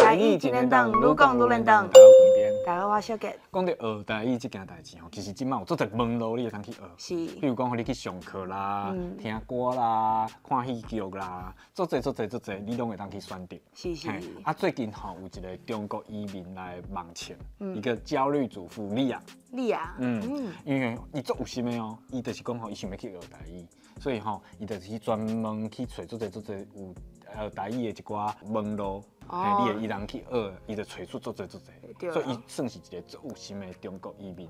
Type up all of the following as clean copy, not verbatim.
台語真練檔，愈講愈練檔。大家好，邊邊。大家好，我小杰。講著學台語這件代誌吼，其實這馬有足濟門路你會通去學。比如講，予你去上課啦、聽歌啦、看戲劇啦，足濟足濟足濟，你攏會當去選擇。啊，最近吼有一個中國移民來網前，一個焦慮主婦莉亞。莉亞。因為伊足有心的哦，伊就是講吼，伊想欲去學台語，所以吼，伊就是去專門去揣足濟足濟有學台語的一寡門路。你會伊人去學，伊就揣出足濟足濟，所以伊算是一個足有心的中國移民。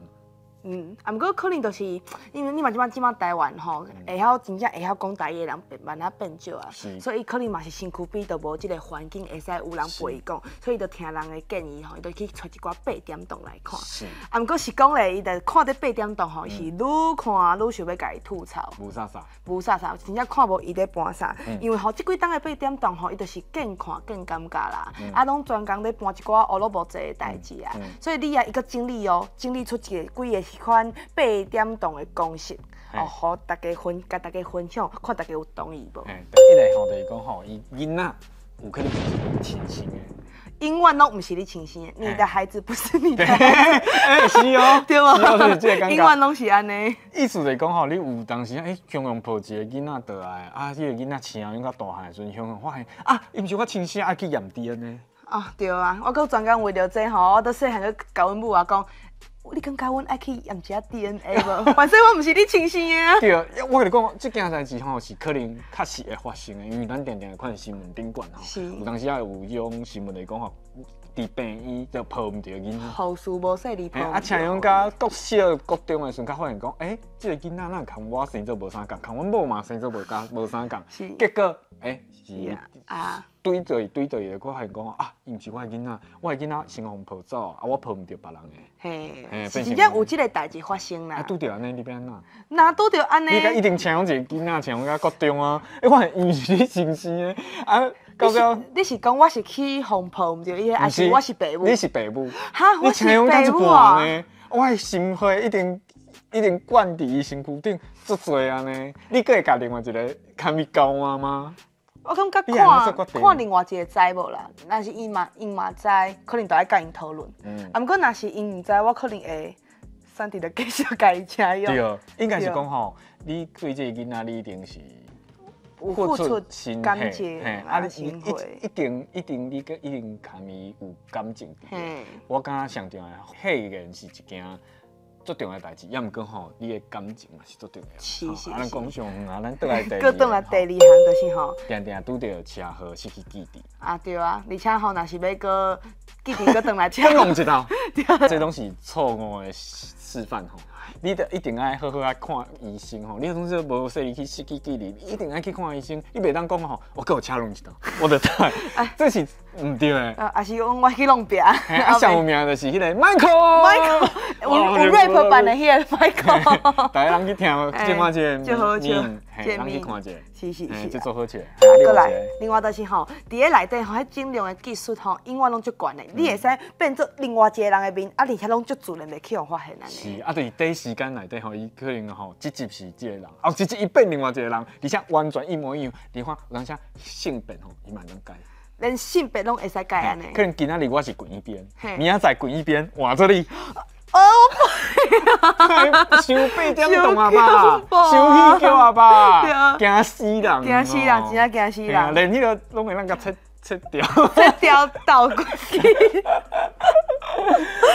啊，毋過可能就是因為你嘛這馬台灣吼，會曉真正會曉講台語的人變慢仔變少啊，所以伊可能嘛是身軀邊都無這個環境會使有人陪伊講，所以伊就聽人的建議吼，伊就去揣一寡八點檔來看。啊，毋過是講咧，伊就看這八點檔吼，是愈看愈想欲共伊吐槽。霧煞煞。霧煞煞，真正看無伊咧搬啥，因為吼，這幾冬的八點檔吼，伊就是見看見尷尬啦，啊，攏專工咧搬一寡烏魯無濟的代誌啊，所以你啊，伊閣整理哦，整理出一個幾個彼款八點檔的公式，哦，予大家分，共大家分享，看大家有同意無？第一个吼就是講吼，伊囡仔有可能毋是伊親生的，永遠攏毋是你親生的，你的孩子不是你的孩子。欸，是哦，對無？是哦，是這個感覺。永遠攏是按呢。意思就是講吼，你有當時欸，雄雄抱一個囡仔倒來，啊，這個囡仔生養較大漢的時陣，雄雄發現啊，伊毋是我親生，愛去驗 DNA。哦，對啊，我閣專工為著這吼，我都細漢閣共阮母仔講，你感覺阮愛去驗一下 DNA 無？反正我毋是你親生的啊。對，我共你講，這件代誌吼是可能確實會發生的，因為咱定定會看新聞頂懸吼，有當時仔有這種新聞來講吼，佇病院就抱毋著囡仔。護士無細膩抱。啊，請用甲國小、國中的時陣，才發現講，欸，這個囡仔哪共我生做無相仝，共阮某嘛生做無相仝。結果，欸，是啊，對對對對，我發現講啊，伊毋是我的囡仔，我的囡仔先予人抱走，啊，我抱毋著別人的。嘿，是真正有這個代誌發生啦。啊，拄著按呢，你欲按怎？若拄著按呢？你一定請一個囡仔，請甲國中啊！欸，我伊毋是你親生的，啊，到了。你是講我是去予抱毋著伊，還是我是爸母？你是爸母。哈，我是爸母啊！我的心血一定一定灌佇伊身軀頂足濟按呢，你閣會共另外一個共伊交換嗎？我感覺看看另外一個知無啦，若是伊嘛知，可能就愛共𪜶討論。啊，毋過若是𪜶毋知，我可能會選擇著繼續共伊請養。對，應該是講吼，你對這個囡仔，你一定是有付出感情，啊，你一定一定你閣一定共伊有感情佇。我感覺上重要，血緣是一件足重要的代誌，抑毋過吼，你的感情嘛是足重要。啊，咱講傷遠啊，咱轉來第二。閣轉來第二項就是吼，定定拄著車禍失去記憶。啊對啊，而且吼，若是欲閣記憶閣轉來車，弄一道，這攏是錯誤的示範吼。你著一定愛好好仔看醫生吼，你總是無細膩去失去記憶，你一定愛去看醫生。你袂當講吼，我閣予車挵一刀，我就倒，這是毋對的。啊，抑是講我去弄壁。啊，上有名就是彼個 Michael， Michael，有 rap 版的彼個 Michael。逐家人去聽，這看這個，就好笑，人去看這個，這足好笑。啊，閣來，另外就是吼，佇咧內底吼，彼整容的技術吼，永遠攏足懸的，你會使變做另外一個人的面，啊，而且攏足自然袂去予發現按呢。是，啊，就是短時間內底吼，伊可能吼，這集是這個人，後一集伊變另外一個人，而且完全一模一樣。你看，有當時性別吼，伊嘛會當改。連性別攏會使改按呢。可能今仔日我是滾一邊，明仔載滾一邊換做你。哦，傷八點檔啊吧，傷喜劇啊吧，驚死人，驚死人，真正驚死人，連彼個攏會當共切切掉，切掉倒過去。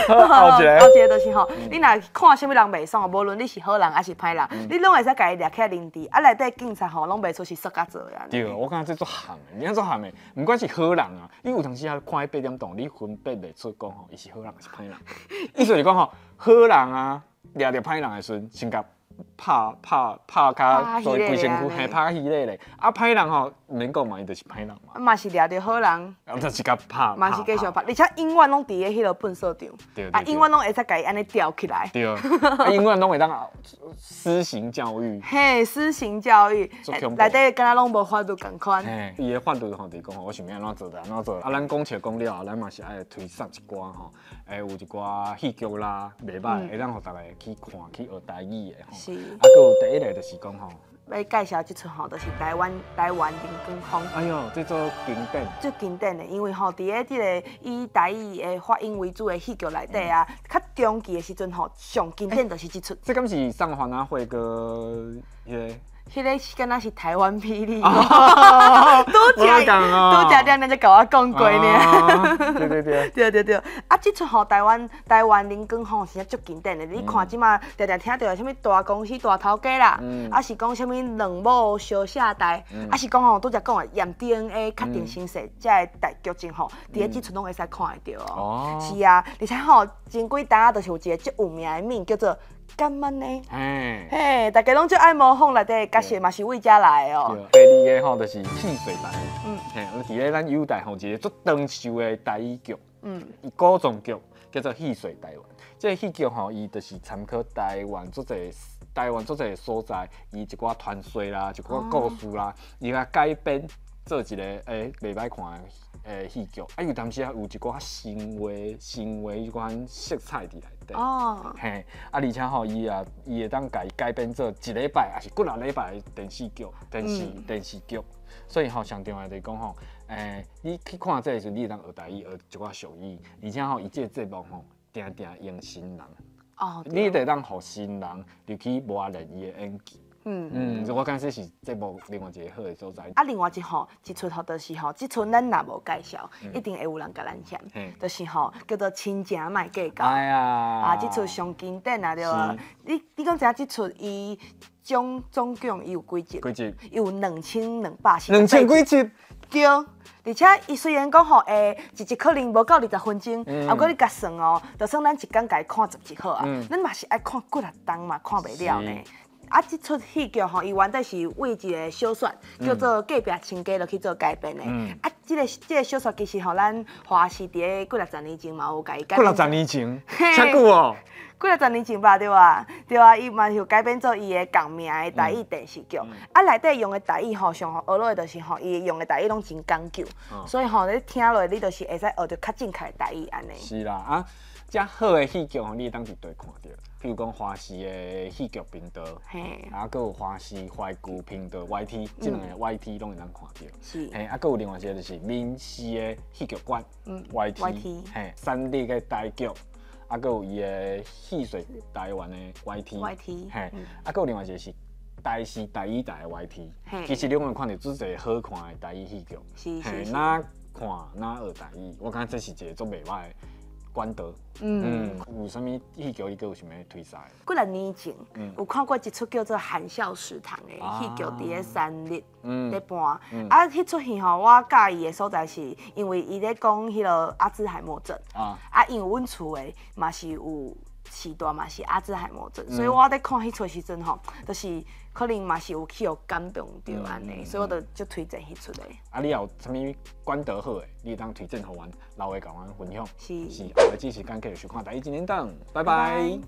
後一個，後一個就是吼，你若看啥物人袂爽，無論你是好人抑是歹人，你攏會使共伊掠起來認知，啊，內底警察吼攏袂出是塑膠做的。對，我感覺這足譀的，你按怎譀的？毋管是好人啊，你有當時啊看彼八點檔，你分辨袂出講吼，伊是好人抑是歹人。意思是講吼，好人啊，掠著歹人的時陣，先共拍拍拍較做規身軀，嘿，拍彼个咧。啊，歹人吼，毋免講嘛，伊就是歹人嘛。嘛是掠著好人，啊，就是共拍。嘛是繼續拍，而且永遠攏佇咧彼个糞掃場，啊，永遠攏會使共伊按呢吊起來。對，啊，永遠攏會當私刑教育。嘿，私刑教育，內底敢若攏無法律仝款。嘿，伊的法律吼，就是講吼，我想欲按怎做就按怎做。啊，咱講笑講了後，咱嘛是愛推捒一寡吼，會有一寡戲劇啦，袂䆀，會當予逐家去看去學台語的吼。啊，閣有第一個就是講吼，欲介紹這齣吼，就是台灣林光風。哎喲，這足經典。足經典的，因為吼，佇咧這个以台語的發音為主的戲劇內底啊，較中期的時陣吼，上經典就是這齣。這敢是送番仔花閣彼个？彼个是敢若是台灣霹靂，拄才拄才兩年才共我講過爾。對對對。對對對，啊，這齣吼台灣林光風是足經典的，你看這馬定定聽著啥物大公司大頭家啦，啊是講啥物兩母相寫代，啊是講吼拄才講的驗 DNA 確定身世，這个大劇情吼，佇咧這齣攏會使看會著哦。是啊，而且吼前幾冬就是有一个足有名的物叫做敢按呢？嘿，大家攏足愛模仿內底的角色嘛是為遮來的哦。第二个吼就是戲水台語，嘿，佇咧咱友台吼一个足長壽的台語劇，伊古裝劇叫做戲水台灣。這个戲劇吼，伊就是參考台灣足濟所在，伊一寡傳說啦，一寡故事啦，伊共改編做一个袂歹看的戲劇。啊，有當時啊有一寡神話彼款色彩佇內底。嘿，啊，而且吼，伊也伊會當共伊改編做一禮拜，抑是幾若禮拜的電視劇、電視劇。所以吼，上重要就是講吼，你去看這个時陣，你會當學台語，學一寡俗語，而且吼，伊這个節目吼，定定用新人。你會當予新人入去磨練伊的演技。嗯，我感覺這是節目另外一个好的所在。啊，另外一吼，一齣吼就是吼，這齣咱若無介紹，一定會有人共咱嫌，就是吼叫做親情莫計較。哎呀，啊，這齣上經典啊，對無？你敢知影這齣伊總共伊有幾集？幾集？伊有2248。兩千幾集？對，而且伊雖然講吼，一集可能無夠20分鐘，啊，毋過你共算哦，就算咱一工共伊看10集好啊，咱嘛是愛看幾若冬嘛，看袂了呢。啊，這齣戲劇吼，伊原底是為一个小說叫做《隔壁親家》落去做改編的。啊，這个小說其實吼，咱華視佇咧幾若十年前嘛有共伊改。幾若十年前，遮久哦。幾若十年前吧，對吧？對啊，伊嘛是有改編做伊的仝名的台語電視劇。啊，內底用的台語吼，上學落的就是吼，伊用的台語攏真講究，所以吼，你聽落你就是會使學著較正確的台語按呢。是啦，啊，遮好的戲劇吼，你會當佇佗看著？譬如講華視的戲劇頻道，啊，閣有華視懷舊頻道 YT，這兩个 YT 攏會當看著。嘿，啊，閣有另外一个就是民視的戲劇館，YT，嘿，三立的台劇，啊，閣有伊的戲水台灣的 YT，嘿，啊，閣有另外一个是台視台語台的 YT，其實你攏會看著足濟好看的台語戲劇，嘿，哪看哪學台語，我感覺這是一个足袂䆀的管道。有啥物戲劇你閣有想欲推薦？幾若年前有看過一齣叫做《含笑食堂》的戲劇，佇咧三立咧播。啊，彼齣戲吼，我佮意的所在是因為伊咧講彼个阿茲海默症。啊，因為阮厝的嘛是有序大嘛是阿茲海默症，所以我咧看彼齣時陣吼，就是可能嘛是有去予感動著按呢，所以我就足推薦彼齣的。啊，你也有啥物管道好的，你會當推薦予阮，留言共阮分享。是。是，後日這時間繼續收看《台語一年檔》，拜拜。